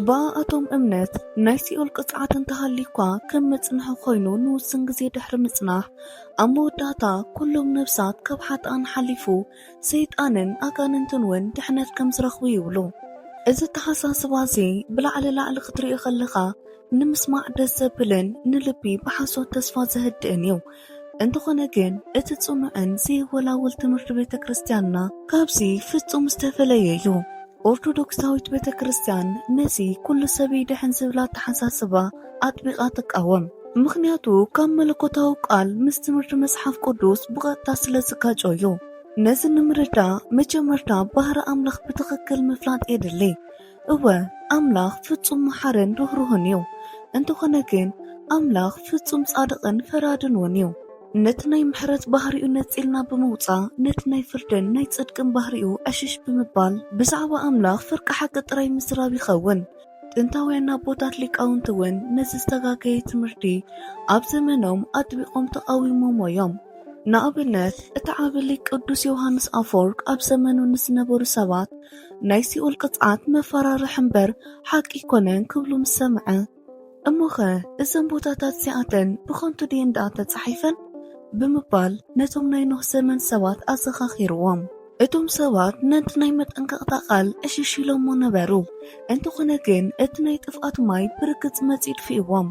ብኣቶም እምነት ናይ ሲኦል ቅጽዓት እንተሃልዩ እኳ ከም መጽንሒ ኮይኑ ንውስን ግዜ ድሕሪ ምጽናሕ ኣብ መወዳእታ ኩሎም ነብሳት ካብ ሓጥኣን ሓሊፉ ሰይጣንን ኣጋንንትን እውን ድሕነት ከም ዝረኽቡ ይብሉ። እዚ ኣተሓሳስባ እዚ ብላዕሊ ላዕሊ ክትሪኦ ከለኻ ንምስማዕ ደስ ዘብልን ንልቢ ብሓሶት ተስፋ ዘህድእን እዩ። እንተኾነ ግን እቲ ጽኑዕን ዘይወላወል ትምህርቲ ቤተ ክርስቲያንና ካብዚ ፍጹም ዝተፈለየ እዩ። ኦርቶዶክሳዊት ቤተ ክርስቲያን ነዚ ኩሉ ሰብ ይድሕን ዝብል ኣተሓሳስባ ኣጥቢቓ ትቃወም። ምኽንያቱ ካብ መለኮታዊ ቃል ምስ ትምህርቲ መጽሓፍ ቅዱስ ብቐጥታ ስለ ዝጋጮ እዩ። ነዚ ንምርዳእ መጀመርታ ባህሪ ኣምላኽ ብትኽክል ምፍላጥ የድሊ። እወ፣ ኣምላኽ ፍጹም መሓርን ርህሩህን እዩ። እንተኾነ ግን ኣምላኽ ፍጹም ጻድቕን ፈራድን እውን እዩ። ነቲ ናይ ምሕረት ባህሪኡ ነጺልና ብምውጻእ ነቲ ናይ ፍርድን ናይ ጽድቅን ባህሪኡ ዕሽሽ ብምባል ብዛዕባ ኣምላኽ ፍርቂ ሓቂ ጥራይ ምዝራብ ይኸውን። ጥንታውያን ኣቦታት ሊቃውንቲ እውን ነዚ ዝተጋገየ ትምህርቲ ኣብ ዘመኖም ኣጥቢቖም ተቓዊሞሞ እዮም። ንኣብነት እቲ ዓቢ ሊቅ ቅዱስ ዮሃንስ ኣፈወርቅ ኣብ ዘመኑ ንዝነበሩ ሰባት ናይ ሲኦል ቅጽዓት መፈራርሒ እምበር ሓቂ ኣይኮነን ክብሉ ምስ ሰምዐ፣ እሞኸ እዘን ቦታታት እዚኣተን ብኸንቱ ድየን ደኣ ተጻሒፈን? ብምባል ነቶም ናይ ኖህ ዘመን ሰባት ኣዘኻኺርዎም። እቶም ሰባት ነቲ ናይ መጠንቀቕታ ቃል ዕሽሽ ኢሎሞ ነበሩ። እንተኾነ ግን እቲ ናይ ጥፍኣት ማይ ብርግጽ መጺኡ ድፊእዎም።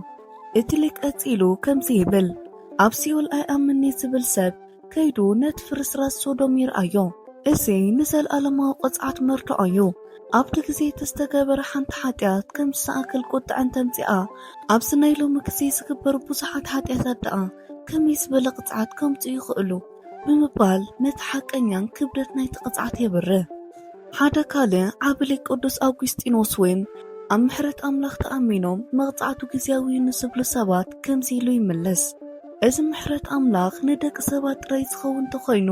እቲ ሊቅ ቀጺሉ ከምዚ ይብል፣ ኣብ ሲኦል ኣይኣምን'የ ዝብል ሰብ ከይዱ ነቲ ፍርስራስ ሶዶም ይርኣዮ። እዚ ንዘለኣለማዊ ቅጽዓት መርትዖ እዩ። ኣብቲ ግዜ እቲ ዝተገበረ ሓንቲ ሓጢኣት ከም ዝሰኣክል ቁጥዐ እንተምጺኣ፣ ኣብዚ ናይ ሎሚ ግዜ ዝግበር ብዙሓት ሓጢኣታት ደኣ ከመይ ዝበለ ቅጽዓት ከምጽኡ ይኽእሉ? ብምባል ነቲ ሓቀኛን ክብደት ናይቲ ቅጽዓት የብርህ። ሓደ ካልእ ዓቢ ሊቅ ቅዱስ ኣውጉስጢኖስ እውን ኣብ ምሕረት ኣምላኽ ተኣሚኖም መቕጻዕቱ ግዜያዊ እዩ ንዝብሉ ሰባት ከምዚ ኢሉ ይምልስ፣ እዚ ምሕረት ኣምላኽ ንደቂ ሰባት ጥራይ ዝኸውን እንተኾይኑ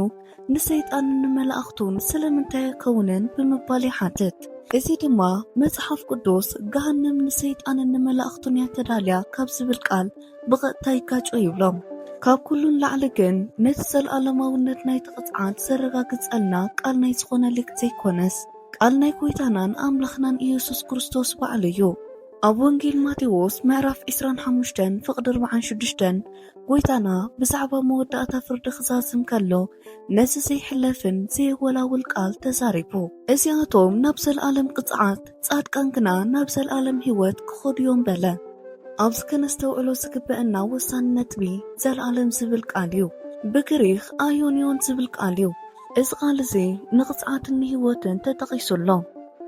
ንሰይጣንን ንመላእኽቱን ስለምንታይ ኣይከውንን? ብምባል ይሓትት። እዚ ድማ መጽሓፍ ቅዱስ ገሃነም ንሰይጣንን ንመላእኽቱን እያ ተዳልያ ካብ ዝብል ቃል ብቐጥታ ይጋጮ ይብሎም። ካብ ኩሉ ንላዕሊ ግን ነቲ ዘለኣለማውነት ናይቲ ቅጽዓት ዘረጋግጸልና ቃል ናይ ዝኾነ ሊቅ ዘይኮነስ ቃል ናይ ጎይታናን ኣምላኽናን ኢየሱስ ክርስቶስ ባዕሉ እዩ። ኣብ ወንጌል ማቴዎስ ምዕራፍ ዕስራን ሓሙሽተን ፍቕዲ ኣርባዓን ሽዱሽተን ጎይታና ብዛዕባ መወዳእታ ፍርዲ ክዛዝም ከሎ ነዚ ዘይሕለፍን ዘይወላውል ቃል ተዛሪቡ። እዚኣቶም ናብ ዘለኣለም ቅጽዓት፣ ጻድቃን ግና ናብ ዘለኣለም ህይወት ክኸዱ እዮም በለ። ኣብዚ ከነስተውዕሎ ዝግበአና ወሳኒ ነጥቢ ዘለኣለም ዝብል ቃል እዩ። ብግሪኽ ኣዮንዮን ዝብል ቃል እዩ። እዚ ቃል እዚ ንቕጽዓትን ንህይወትን ተጠቒሱ ኣሎ።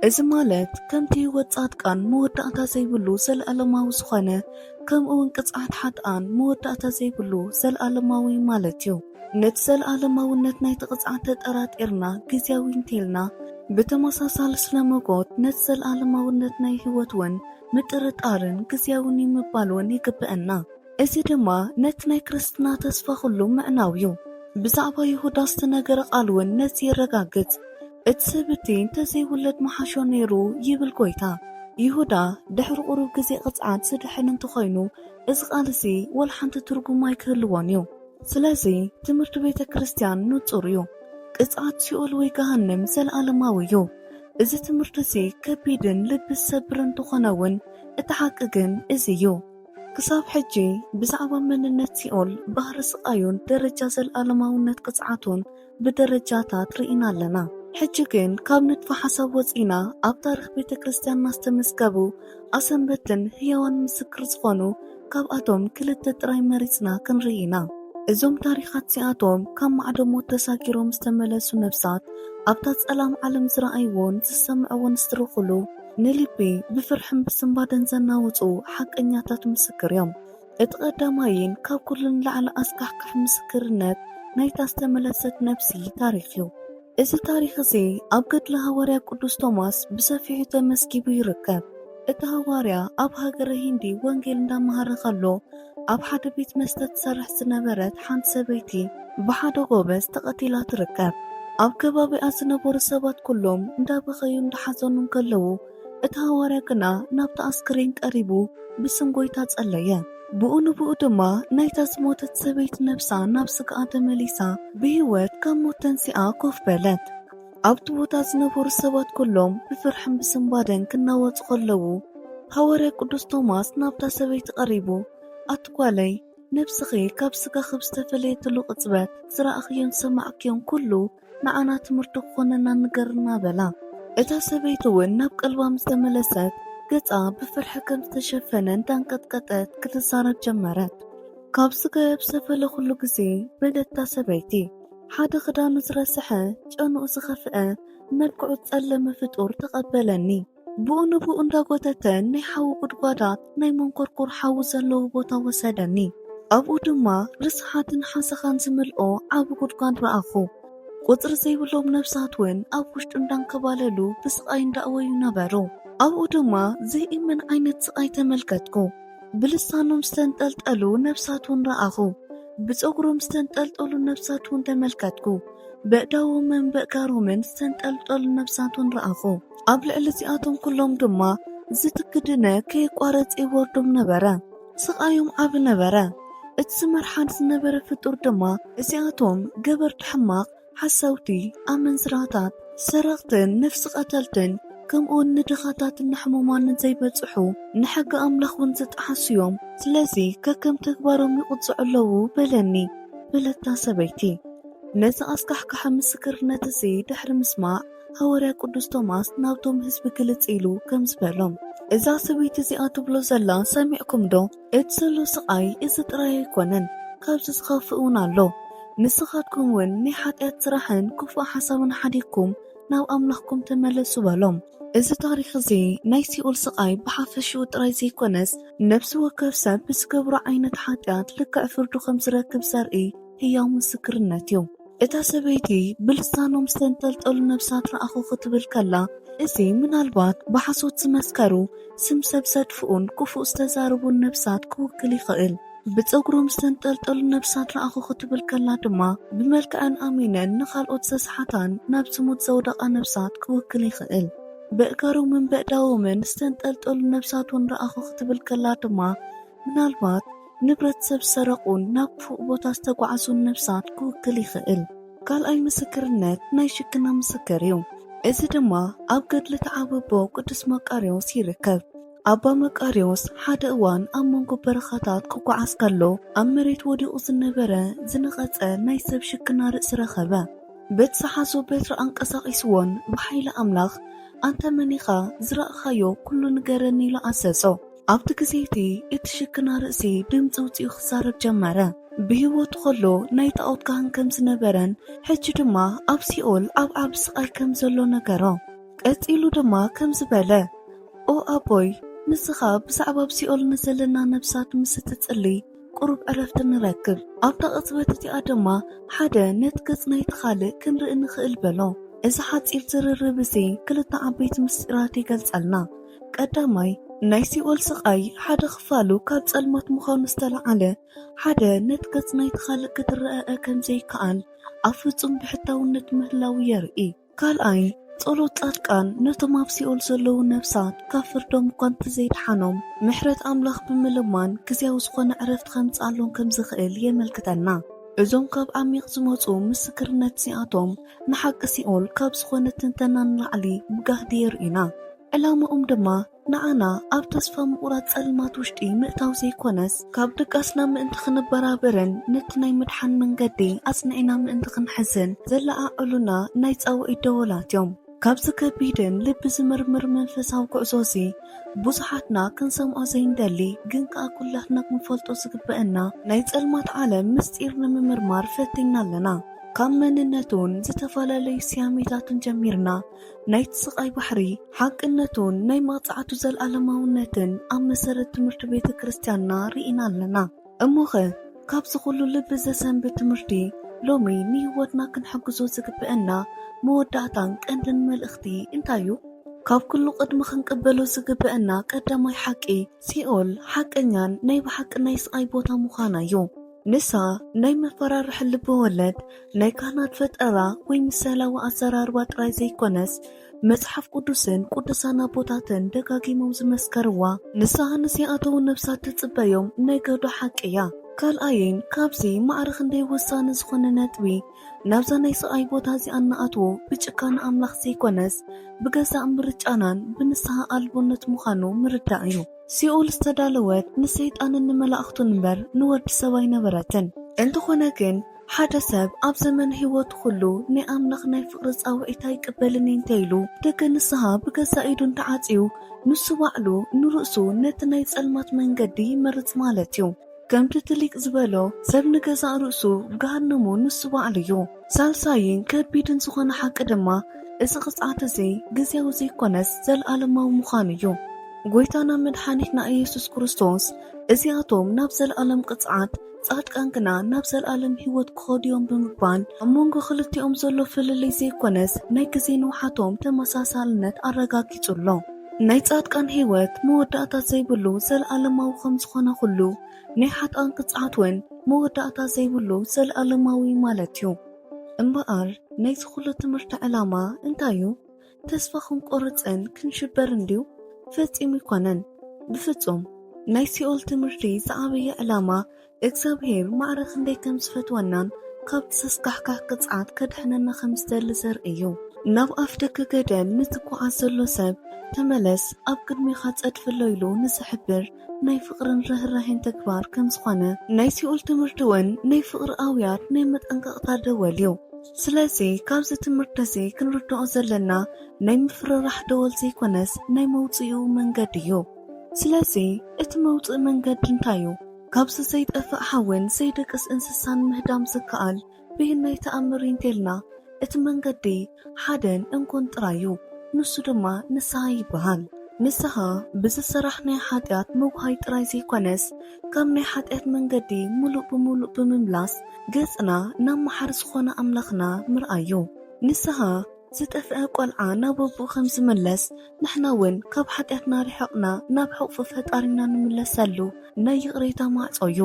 እዚ ማለት ከምቲ ህይወት ጻድቃን መወዳእታ ዘይብሉ ዘለኣለማዊ ዝኾነ፣ ከምኡ እውን ቅጽዓት ሓጥኣን መወዳእታ ዘይብሉ ዘለኣለማዊ ማለት እዩ። ነቲ ዘለኣለማውነት ናይቲ ቅጽዓት ተጠራጢርና ግዜያዊ እንተኢልና፣ ብተመሳሳሊ ስነ መጎት ነቲ ዘለኣለማውነት ናይ ህይወት እውን ምጥርጣርን ግዜያውን እዩ ምባል እውን ይግበአና። እዚ ድማ ነቲ ናይ ክርስትና ተስፋ ኩሉ ምዕናው እዩ። ብዛዕባ ይሁዳ ዝተነገረ ቃል እውን ነዚ የረጋግጽ። እቲ ሰብ እቲ እንተዘይውለድ ምሓሾ ነይሩ ይብል ጎይታ። ይሁዳ ድሕሪ ቁሩብ ግዜ ቅጽዓት ዝድሕን እንተኾይኑ፣ እዚ ቃል እዚ ወላ ሓንቲ ትርጉም ኣይክህልዎን እዩ። ስለዚ ትምህርቲ ቤተ ክርስቲያን ንጹር እዩ። ቅጽዓት ሲኦል ወይ ገሃነም ዘለኣለማዊ እዩ። እዚ ትምህርቲ እዚ ከቢድን ልቢ ዝሰብር እንተኾነ እውን፣ እቲ ሓቂ ግን እዚ እዩ። ክሳብ ሕጂ ብዛዕባ መንነት ሲኦል፣ ባህሪ ስቓዩን ደረጃ ዘለኣለማውነት ቅጽዓቱን ብደረጃታት ርኢና ኣለና። ሕጂ ግን ካብ ንድፈ ሓሳብ ወጺና ኣብ ታሪኽ ቤተ ክርስቲያንና ዝተመዝገቡ ኣሰንበትን ህያዋን ምስክር ዝኾኑ ካብኣቶም ክልተ ጥራይ መሪጽና ክንርኢ ኢና። እዞም ታሪኻት እዚኣቶም ካብ ማዕዶ ሞት ተሳጊሮም ዝተመለሱ ነፍሳት ኣብታ ጸላም ዓለም ዝረኣይዎን ዝሰምዕዎን ዝትርኹሉ፣ ንልቢ ብፍርሕን ብስንባደን ዘናውጹ ሓቀኛታት ምስክር እዮም። እቲ ቀዳማይን ካብ ኩሉ ንላዕሊ ኣስካሕካሒ ምስክርነት ናይታ ዝተመለሰት ነፍሲ ታሪኽ እዩ። እዚ ታሪኽ እዚ ኣብ ገድሊ ሃዋርያ ቅዱስ ቶማስ ብሰፊሑ ተመዝጊቡ ይርከብ። እቲ ሃዋርያ ኣብ ሃገረ ሂንዲ ወንጌል እንዳመሃረ ከሎ ኣብ ሓደ ቤት መስተ ትሰርሕ ዝነበረት ሓንቲ ሰበይቲ ብሓደ ጎበዝ ተቐቲላ ትርከብ። ኣብ ከባቢኣ ዝነበሩ ሰባት ኩሎም እንዳበኸዩ እንዳሓዘኑ እንከለዉ እቲ ሃዋርያ ግና ናብቲ ኣስክሬን ቀሪቡ ብስም ጎይታ ጸለየ። ብኡ ንብኡ ድማ ናይታ ዝሞተት ሰበይቲ ነብሳ ናብ ስጋኣ ተመሊሳ ብህይወት ካብ ሞት ተንሲኣ ኮፍ በለት። ኣብቲ ቦታ ዝነበሩ ሰባት ኩሎም ብፍርሕን ብስንባደን ክናወጹ ከለዉ፣ ሃዋርያ ቅዱስ ቶማስ ናብታ ሰበይቲ ቀሪቡ፣ "ኣቲ ጓለይ፣ ነብስኺ ካብ ስጋኺ ብዝተፈለየትሉ ቅጽበት ዝረኣኽዮን ዝሰማዕክዮን ኩሉ ንዓና ትምህርቲ ክኾነና ንገርና" በላ። እታ ሰበይቲ እውን ናብ ቀልባ ምስ ተመለሰት፣ ገጻ ብፍርሒ ከም ዝተሸፈነ እንዳንቀጥቀጠት ክትዛረብ ጀመረት። ካብ ስጋየ ብዝተፈለኹሉ ግዜ፣ በለት እታ ሰበይቲ፣ ሓደ ክዳኑ ዝረስሐ፣ ጨንኡ ዝኸፍአ፣ መልክዑ ዝጸለመ ፍጡር ተቐበለኒ። ብኡ ንብኡ እንዳጎተተ ናይ ሓዊ ጉድጓዳት፣ ናይ መንኮርኮር ሓዊ ዘለዎ ቦታ ወሰደኒ። ኣብኡ ድማ ርስሓትን ሓሰኻን ዝመልኦ ዓቢ ጉድጓድ ረኣኹ። ቁጽሪ ዘይብሎም ነፍሳት እውን ኣብ ውሽጡ እንዳንከባለሉ ብስቓይ እንዳእወዩ ነበሩ። ኣብኡ ድማ ዘይእመን ዓይነት ስቓይ ተመልከትኩ። ብልሳኖም ዝተንጠልጠሉ ነፍሳት እውን ረኣኹ። ብጸጉሮም ዝተንጠልጠሉ ነፍሳት እውን ተመልከትኩ። በእዳዎምን በእጋሮምን ዝተንጠልጠሉ ነፍሳት እውን ረኣኹ። ኣብ ልዕሊ እዚኣቶም ኩሎም ድማ ዝትክድነ ከየቋረጸ ይወርዶም ነበረ። ስቓዮም ዓቢ ነበረ። እቲ ዝመርሓን ዝነበረ ፍጡር ድማ፣ እዚኣቶም ገበርቲ ሕማቕ፣ ሓሰውቲ፣ ኣመንዝራታት፣ ሰረቕትን ነፍሲ ቀተልትን፣ ከምኡውን ንድኻታትን ንሕሙማንን ዘይበጽሑ፣ ንሕጊ ኣምላኽ እውን ዝጠሓሱ እዮም። ስለዚ ከከም ተግባሮም ይቕጽዑ ኣለዉ በለኒ፣ በለታ ሰበይቲ። ነዚ ኣስካሕካሒ ምስክርነት እዚ ድሕሪ ምስማዕ፣ ሃዋርያ ቅዱስ ቶማስ ናብቶም ህዝቢ ግልጽ ኢሉ ከምዚ በሎም፣ እዛ ሰበይቲ እዚኣ ትብሎ ዘላ ሰሚዕኩም ዶ? እቲ ዘሎ ስቓይ እዚ ጥራይ ኣይኮነን፣ ካብዚ ዝኸፍእ እውን ኣሎ። ንስኻትኩም እውን ናይ ሓጢኣት ስራሕን ክፉእ ሓሳብን ሓዲግኩም ናብ ኣምላኽኩም ተመለሱ በሎም። እዚ ታሪኽ እዚ ናይ ሲኦል ስቓይ ብሓፈሽኡ ጥራይ ዘይኮነስ፣ ነፍሲ ወከፍ ሰብ ብዝገብሮ ዓይነት ሓጢኣት ልክዕ ፍርዱ ከም ዝረክብ ዘርኢ ህያው ምስክርነት እዩ። እታ ሰበይቲ ብልሳኖም ዝተንጠልጠሉ ነፍሳት ረኣኹ ክትብል ከላ፣ እዚ ምናልባት ብሓሶት ዝመስከሩ፣ ስም ሰብ ዘጥፍኡን ክፉእ ዝተዛረቡን ነፍሳት ክውክል ይኽእል። ብጸጉሮም ዝተንጠልጠሉ ነፍሳት ረኣኹ ክትብል ከላ ድማ፣ ብመልክዐን ኣሚነን ንኻልኦት ዘስሓታን ናብ ዝሙት ዘውደቓ ነፍሳት ክውክል ይኽእል። በእጋሮምን በእዳዎምን ዝተንጠልጠሉ ነፍሳት እውን ረኣኹ ክትብል ከላ ድማ፣ ምናልባት ንብረት ሰብ ዝሰረቑን ናብ ክፉእ ቦታ ዝተጓዕዙን ነፍሳት ክውክል ይኽእል። ካልኣይ ምስክርነት ናይ ሽክና ምስክር እዩ። እዚ ድማ ኣብ ገድሊ ተዓብቦ ቅዱስ መቃርዮስ ይርከብ። ኣባ መቃርዮስ ሓደ እዋን ኣብ መንጎ በረኻታት ክጓዓዝ ከሎ፣ ኣብ መሬት ወዲቑ ዝነበረ ዝነቐጸ ናይ ሰብ ሽክና ርእሲ ረኸበ። በቲ ዝሓዞ በትሪ ኣንቀሳቒስዎን ብሓይሊ ኣምላኽ፣ "ኣንተ መን ኢኻ? ዝረኣኻዮ ኩሉ ንገረኒ" ኢሉ ኣዘዞ። ኣብቲ ግዜ እቲ፣ እቲ ሽክና ርእሲ ድምጺ ኣውጺኡ ክዛረብ ጀመረ። ብህይወቱ ከሎ ናይ ጣኦት ካህን ከም ዝነበረን፣ ሕጂ ድማ ኣብ ሲኦል ኣብ ዓቢ ስቓይ ከም ዘሎ ነገሮ። ቀጺሉ ድማ ከምዚ በለ፣ "ኦ ኣቦይ፣ ንስኻ ብዛዕባ ኣብ ሲኦል ንዘለና ነብሳት ምስ እትጽሊ፣ ቁሩብ ዕረፍቲ ንረክብ። ኣብታ ቅጽበት እቲኣ ድማ ሓደ ነቲ ገጽ ናይቲ ካልእ ክንርኢ ንኽእል" በሎ። እዚ ሓጺር ዝርርብ እዚ ክልተ ዓበይቲ ምስጢራት ይገልጸልና። ቀዳማይ፣ ናይ ሲኦል ስቓይ ሓደ ክፋሉ ካብ ጸልማት ምዃኑ ዝተለዓለ፣ ሓደ ነቲ ገጽ ናይቲ ካልእ ክትረኣኣ ከም ዘይከኣል ኣብ ፍጹም ብሕታውነት ምህላዉ የርኢ። ካልኣይ፣ ጸሎት ጻድቃን ነቶም ኣብ ሲኦል ዘለዉ ነፍሳት ካብ ፍርዶም እኳ እንተዘይድሓኖም፣ ምሕረት ኣምላኽ ብምልማን ግዝያዊ ዝኾነ ዕረፍቲ ከምጽኣሎም ከም ዝኽእል የመልክተና። እዞም ካብ ዓሚቕ ዝመጹ ምስክርነት እዚኣቶም፣ ንሓቂ ሲኦል ካብ ዝኾነ ትንተና ንላዕሊ ብጋህዲ የርእዩና። ዕላማኦም ድማ ንዓና ኣብ ተስፋ ምቑራጽ ጸልማት ውሽጢ ምእታው ዘይኮነስ፣ ካብ ድቃስና ምእንቲ ክንበራበርን ነቲ ናይ ምድሓን መንገዲ ኣጽኒዕና ምእንቲ ክንሕዝን ዘለዓዕሉና ናይ ጻውዒት ደወላት እዮም። ካብዚ ከቢድን ልቢ ዝምርምር መንፈሳዊ ጉዕዞ እዚ፣ ብዙሓትና ክንሰምዖ ዘይንደሊ ግን ከኣ ኩላትና ክንፈልጦ ዝግበአና ናይ ጸልማት ዓለም ምስጢር ንምምርማር ፈቲንና ኣለና። ካብ መንነቱን ዝተፈላለዩ ስያሜታቱን ጀሚርና፣ ናይቲ ስቓይ ባሕሪ ሓቅነቱን ናይ መቕጻዕቱ ዘለዓለማውነትን ኣብ መሰረት ትምህርቲ ቤተ ክርስቲያንና ርኢና ኣለና። እሞኸ ካብዚ ኩሉ ልቢ ዘሰንብድ ትምህርቲ ሎሚ ንህይወትና ክንሕግዞ ዝግበአና መወዳእታን ቀንድን መልእኽቲ እንታይ እዩ? ካብ ኩሉ ቅድሚ ክንቅበሎ ዝግበአና ቀዳማይ ሓቂ፣ ሲኦል ሓቀኛን ናይ ብሓቂ ናይ ስቓይ ቦታ ምዃና እዩ። ንሳ ናይ መፈራርሒ ልቢ ወለድ፣ ናይ ካህናት ፈጠራ ወይ ምሳሌያዊ ኣዘራርባ ጥራይ ዘይኮነስ፣ መጽሓፍ ቅዱስን ቅዱሳን ኣቦታትን ደጋጊሞም ዝመስከርዋ፣ ንስሃ ንዘይኣተዉ ነፍሳት ትጽበዮም ናይ ገዶ ሓቂ እያ። ካልኣይን ካብዚ ማዕረ ክንደይ ወሳኒ ዝኾነ ነጥቢ፣ ናብዛ ናይ ስቓይ ቦታ እዚኣ እንኣትዎ ብጭካነ ኣምላኽ ዘይኮነስ፣ ብገዛእ ምርጫናን ብንስሃ ኣልቦነት ምዃኑ ምርዳእ እዩ። ሲኦል ዝተዳለወት ንሰይጣንን ንመላእኽቱን እምበር ንወዲ ሰብ ኣይነበረትን። እንተኾነ ግን፣ ሓደ ሰብ ኣብ ዘመን ህይወቱ ኩሉ ናይ ኣምላኽ ናይ ፍቕሪ ጻውዒት ኣይቅበልን እየ እንተ ኢሉ፣ ደገ ንስሃ ብገዛእ ኢዱ እንተዓጽዩ፣ ንሱ ባዕሉ ንርእሱ ነቲ ናይ ጸልማት መንገዲ ይመርጽ ማለት እዩ። ከምቲ እቲ ሊቅ ዝበሎ፣ ሰብ ንገዛእ ርእሱ ገሃነሙ ንሱ ባዕሉ እዩ። ሳልሳይን ከቢድን ዝኾነ ሓቂ ድማ፣ እዚ ቅጽዓት እዚ ግዜያዊ ዘይኮነስ ዘለኣለማዊ ምዃኑ እዩ። ጎይታና መድሓኒትና ኢየሱስ ክርስቶስ፣ "እዚኣቶም ናብ ዘለኣለም ቅጽዓት፣ ጻድቃን ግና ናብ ዘለኣለም ህይወት ክኸዱ እዮም" ብምባል፣ ኣብ መንጎ ክልቲኦም ዘሎ ፍልልይ ዘይኮነስ ናይ ግዜ ንውሓቶም ተመሳሳልነት ኣረጋጊጹ ኣሎ። ናይ ጻድቃን ህይወት መወዳእታ ዘይብሉ ዘለኣለማዊ ከም ዝኾነ ኩሉ፣ ናይ ሓጥኣን ቅጽዓት እውን መወዳእታ ዘይብሉ ዘለኣለማዊ ማለት እዩ። እምበኣር፣ ናይዚ ኩሉ ትምህርቲ ዕላማ እንታይ እዩ? ተስፋ ክንቆርጽን ክንሽበርን ድዩ? ፈጺሙ ኣይኮነን። ብፍጹም። ናይ ሲኦል ትምህርቲ ዝዓበየ ዕላማ፣ እግዚኣብሔር ማዕረ ክንደይ ከም ዝፈትወናን ካብቲ ዘስካሕካሕ ቅጽዓት ከድሕነና ከም ዝደሊ ዘርኢ እዩ። ናብ ኣፍ ደገ ገደል ንዝጓዓዝ ዘሎ ሰብ፣ "ተመለስ፣ ኣብ ቅድሜኻ ጸድፍሎ" ኢሉ ንዝሕብር ናይ ፍቕርን ርህራሄን ተግባር ከም ዝኾነ፣ ናይ ሲኦል ትምህርቲ እውን ናይ ፍቕሪ ኣውያት ናይ መጠንቀቕታ ደወል እዩ። ስለዚ ካብዚ ትምህርቲ እዚ ክንርድኦ ዘለና ናይ ምፍርራሕ ደወል ዘይኮነስ ናይ መውጽኢኡ መንገዲ እዩ። ስለዚ እቲ መውጽኢ መንገዲ እንታይ እዩ? ካብዚ ዘይጠፍእ ሓውን ዘይደቅስ እንስሳን ምህዳም ዝከኣል በየናይ ተኣምር እዩ እንተልና፣ እቲ መንገዲ ሓደን እንኮን ጥራይ እዩ። ንሱ ድማ ንስሓ ይበሃል። ንስሓ ብዝሰራሕናዮ ሓጢኣት ምጉሃይ ጥራይ ዘይኮነስ፣ ካብ ናይ ሓጢኣት መንገዲ ምሉእ ብምሉእ ብምምላስ፣ ገጽና ናብ መሓሪ ዝኾነ ኣምላኽና ምርኣይ እዩ። ንስሓ ዝጠፍአ ቆልዓ ናብ ኣቦኡ ከም ዝምለስ፣ ንሕና እውን ካብ ሓጢኣትና ርሒቕና ናብ ሕቑፊ ፈጣሪና ንምለሰሉ ናይ ይቕሬታ ማዕጾ እዩ።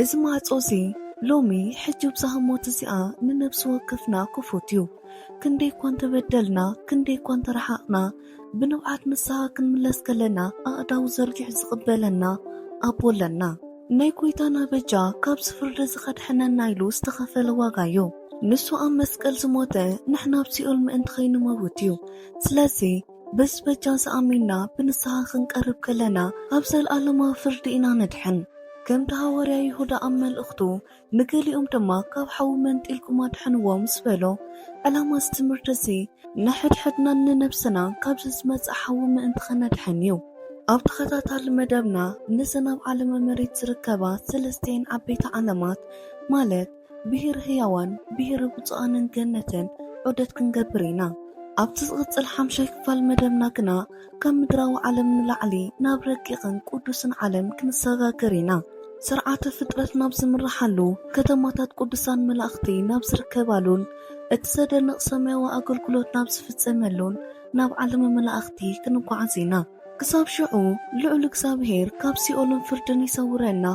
እዚ ማዕጾ እዚ ሎሚ፣ ሕጂ ብዛ ህሞት እዚኣ ንነብሲ ወከፍና ክፉት እዩ። ክንደይ እኳ እንተበደልና፣ ክንደይ እኳ እንተረሓቕና፣ ብንብዓት ንስሓ ክንምለስ ከለና ኣእዳው ዘርጊሑ ዝቕበለና ኣቦ ኣለና። ናይ ጎይታና በጃ ካብዚ ፍርዲ እዚ ከድሕነና ኢሉ ዝተኸፈለ ዋጋ እዩ። ንሱ ኣብ መስቀል ዝሞተ ንሕና ኣብ ሲኦል ምእንቲ ከይንመውት እዩ። ስለዚ በዚ በጃ እዚ ኣሚንና ብንስሓ ክንቀርብ ከለና ካብ ዘለኣለማዊ ፍርዲ ኢና ንድሕን። ከምቲ ሃዋርያ ይሁዳ ኣብ መልእኽቱ ንገሊኦም ድማ ካብ ሓዊ መንጢልኩም ኣድሕንዎም ዝበሎ፣ ዕላማ እዚ ትምህርቲ እዚ ንሕድሕድናን ንነብስና ካብዚ ዝመጽእ ሓዊ ምእንቲ ከነድሕን እዩ። ኣብ ተኸታታሊ መደብና ነዘን ኣብ ዓለመ መሬት ዝርከባ ሰለስቲኤን ዓበይቲ ዓለማት ማለት ብሄር ህያዋን፣ ብሄር ብፁዓንን ገነትን ዑደት ክንገብር ኢና። ኣብቲ ዝቕጽል ሓምሻይ ክፋል መደብና ግና ካብ ምድራዊ ዓለም ንላዕሊ ናብ ረቂቕን ቅዱስን ዓለም ክንሰጋገር ኢና። ስርዓተ ፍጥረት ናብ ዝምርሓሉ፣ ከተማታት ቅዱሳን መላእኽቲ ናብ ዝርከባሉን እቲ ዘደንቕ ሰማያዊ ኣገልግሎት ናብ ዝፍጸመሉን ናብ ዓለመ መላእኽቲ ክንጓዓዝ ኢና። ክሳብ ሽዑ ልዑል እግዚኣብሔር ካብ ሲኦልን ፍርድን ይሰውረና፣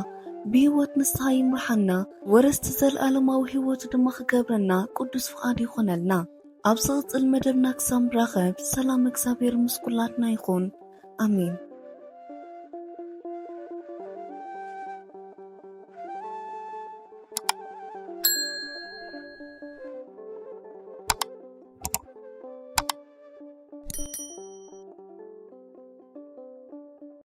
ብህይወት ንስሓ ይምርሓና፣ ወረስቲ ዘለኣለማዊ ህይወት ድማ ክገብረና ቅዱስ ፍቓድ ይኾነልና። ኣብ ዝቕጽል መደብና ክሳብ ንራኸብ፣ ሰላም እግዚኣብሔር ምስ ኩላትና ይኹን። ኣሜን።